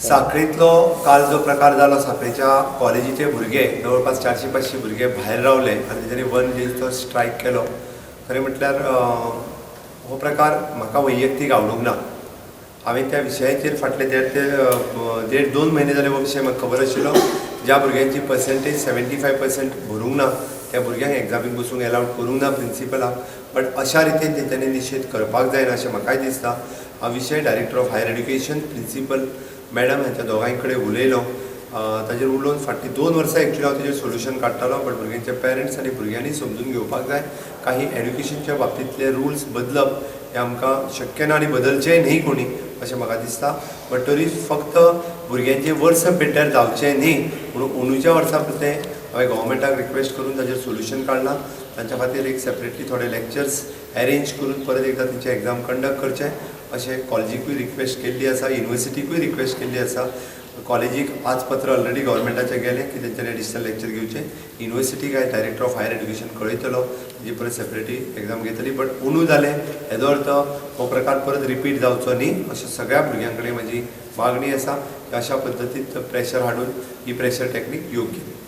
साखळींतलो काल जो प्रकार जालो, साखळीच्या कॉलेजीचे भुरगे जवळपास 400-500 भुरगे भायर रावले आनी तेंच्यांनी वन डेजचो स्ट्रायक केलो. खरें म्हटल्यार हो प्रकार म्हाका वैयक्तीक आवडूंक ना. हांवें त्या विशयाचेर फाटले देड ते देड दोन म्हयने जाले हो विशय म्हाका खबर आशिल्लो. ज्या भुरग्यांची पर्संटेज 75% भरूंक ना, त्या भुरग्यांक एग्जामीक बसूंक एलावड करूंक ना प्रिंसिपलाक. बट अशा रितीन तेंच्यांनी निशेध करपाक जायना अशें म्हाकाय दिसता. हा विशय Director of Higher Education, Principal Madam ह्यांच्या दोगांय कडेन उलयलो. ताजेर उलोवन फाटलीं 2 वर्सां एक्चुली हांव तेजेर सोल्युशन काडटालो. बट भुरग्यांचे पेरंट्स आनी भुरग्यांनी समजून घेवपाक जाय, काही एड्युकेशनच्या बाबतींतले रुल्स बदलप हें आमकां शक्य ना आनी बदलचेंय न्ही कोणी अशें म्हाका दिसता. बट तरी फक्त भुरग्यांचें वर्स पेड्ड्यार जावचें न्ही म्हणून अंदूच्या वर्सा तें हांवें गव्हर्मेंटाक रिक्वेस्ट करून ताजेर सोल्युशन काडलां. तांच्या खातीर एक सेपरेटली थोडे लेक्चर्स अरेंज करून परत एकदां तेंचे एग्जाम कंडक्ट करचे अशें कॉलेजीकूय रिक्वेस्ट केल्ली आसा, युनिवर्सिटीकूय रिक्वेस्ट केल्ली आसा. कॉलेजीक आज पत्र ऑलरेडी गव्हर्मेंटाचें गेलें की तेंच्यांनी एडिशनल लेक्चर घेवचे. युनिवर्सिटीक हांवें डायरेक्टर ऑफ हायर एड्युकेशन कळयतलो, तेजी परत सेपरेटली एग्जाम घेतली. बट अंदू जालें हेजो अर्थ हो प्रकार परत रिपीट जावचो न्ही अशें सगळ्या भुरग्यां कडेन म्हाजी मागणी आसा की अशा पद्दतीन प्रेशर हाडून ही प्रेशर टॅक्नीक योग्य न्ही.